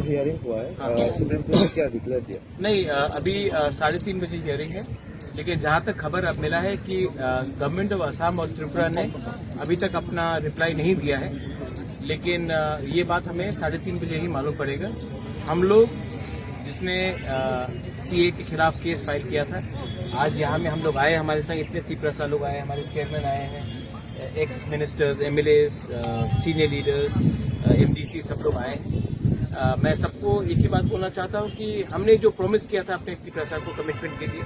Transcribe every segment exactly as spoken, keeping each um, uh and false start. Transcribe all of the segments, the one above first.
हियरिंग हुआ है, अ, supreme court ने क्या डिक्लेयर दिया? नहीं, अ, अभी, अ, साढ़े तीन बजे हियरिंग है, लेकिन जहाँ तक खबर अब मिला है कि, अ, गवर्नमेंट ऑफ असम और त्रिपुरा ने अभी तक अपना रिप्लाई नहीं दिया है, लेकिन, अ, ये बात हमें साढ़े तीन बजे ही मालूम पड़ेगा। हम लोग जिसने, अ, सीए के खिलाफ केस फाइल किया था, आज यहाँ में हम लोग आए, हमारे साथ इतने तिपरासा लोग आए, हमारे चेयरमैन आए हैं, एक्स मिनिस्टर्स, एमएलएस, अ, सीनियर लीडर्स, अ, एमडीसी, सब लोग आए। अ, मैं सबको एक ही बात बोलना चाहता हूँ कि हमने जो प्रॉमिस किया था अपने तिपरासा को कमिटमेंट के लिए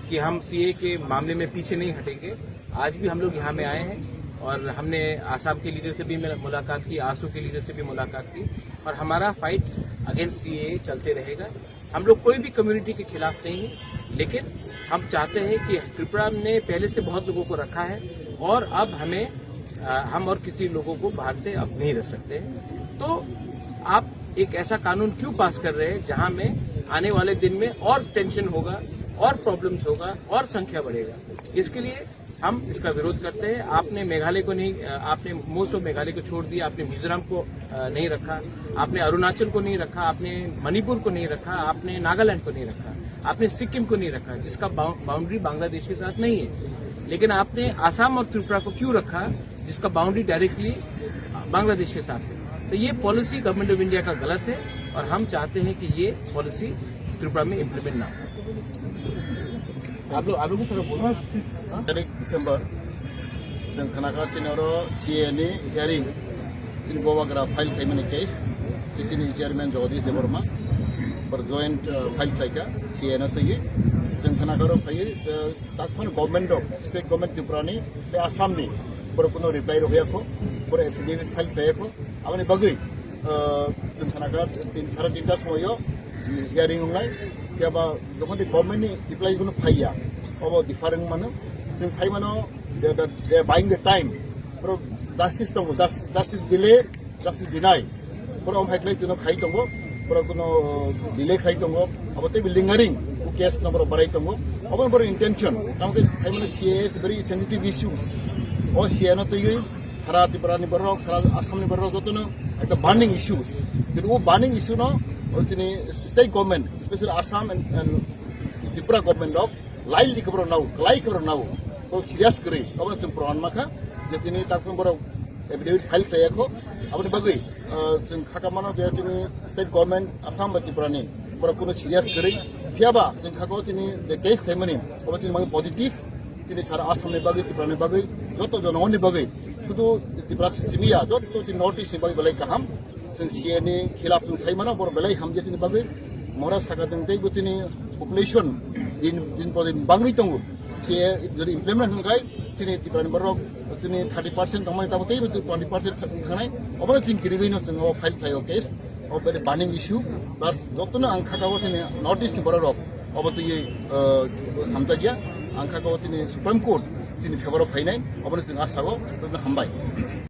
कि हम सीए के मामले में पीछे नहीं हटेंगे, आज भी हम लोग यहाँ में आए हैं और हमने आसाम के लीडर से भी मिला-, मुलाकात की, आसू के लीडर से भी मुलाकात की और हमारा फाइट अगेंस्ट सीए चलते रहेगा। हम लोग कोई भी कम्युनिटी के खिलाफ नहीं है, लेकिन हम चाहते हैं कि त्रिपुरा ने पहले से बहुत लोगों को रखा है और अब हमें, अ, हम और किसी लोगों को बाहर से अब नहीं रख सकते हैं। तो आप एक ऐसा कानून क्यों पास कर रहे हैं जहां में आने वाले दिन में और टेंशन होगा और प्रॉब्लम्स होगा और संख्या बढ़ेगा? इसके लिए हम इसका विरोध करते हैं। आपने मेघालय को नहीं, अ, आपने मोस्ट ऑफ मेघालय को छोड़ दिया, आपने मिजोरम को, अ, नहीं रखा, आपने अरुणाचल को नहीं रखा, आपने मणिपुर को नहीं रखा, आपने नागालैंड को नहीं रखा, आपने सिक्किम को नहीं रखा, जिसका बाउ-, बाउंड्री बांग्लादेश के साथ नहीं है। लेकिन आपने आसाम और त्रिपुरा को क्यों रखा, जिसका बाउंड्री डायरेक्टली बांग्लादेश के साथ है? तो ये पॉलिसी गवर्नमेंट ऑफ इंडिया का गलत है और हम चाहते हैं कि ये पॉलिसी त्रिपुरा में इम्प्लीमेंट ना हो। आप लोग, आप लोग भी थोड़ा बोलो। तारिख डिसेम्बर, जों खोनाखा chini oro C A A ni hearing, chini bobagra file khaimani case, chini chairman Jagadish Debbarma, bor joint, uh, file khlaikha C A A no twiwi. Chwng khwnakha oro phaiwi, uh, takphano government rok, state government Tripura ni, tei Assam ni, borok kuno reply rwkha yakho, borok affidavit file khlai yakho. Aboni bagwi, uh, chwng khwnakha tin, sara tinta somoio hearing wngnai, phiya ba jokhon government ni reply kuno phaiya, obo different mano. Chwng sai mano, they, they, they are buying the time. Bro, justice tongo, jus-, justice delay, justice deny. Bro, om haiklai chwngno khai tongo, bro, kuno delay khai tongo, abo tei lingering, o case no bro barai tongo. Abo bro intention, tamo khe sai mano C A A is very sensitive issues. O C A A no twiwi sara Tripura ni borok, sara Assam ni borok jotono ekta burning issues. Kintu o burning issue no, o chini state government, especially Assam and, and Tripura government rok, lightly khe borok nao, kwlai khe borok nao, borok serious kwrwi, obono chwng proman mankha, je tini takphano borok affidavit file khlai yakho, aboni bagwi, ah, chwng khaka mano je chini state government, Assam bai Tripura ni, borok kuno serious kwrwi, phiya ba chwng khaka o chini je case khlaimani, obo chini bagwi positive, chini sara Assam ni bagwi, Tripura ni bagwi, joto jonogoni bagwi, sudu Tripura simi ya, joto chini North East ni bagwi belai kaham. Chwng C A A ni khilaf chwng sai mano, borok belai hamjak ni bagwi. Mora saka chwng tei bo chini population din, din po din bangwi tongo. C A A jodi implement hwn khai, chini Tripura ni borok chini thirty percent tongmani tabo tei bo twenty percent thangnai. Obono chwng kirigwi no chwng o file khlai o case. O bere burning issue. Bas jotono ang khaka o chini North East ni borok rok. Obo twi, eh, hamjakya. Ang khaka o chini Supreme Court chini favor o phainai. Obono chwng asa o, hambai.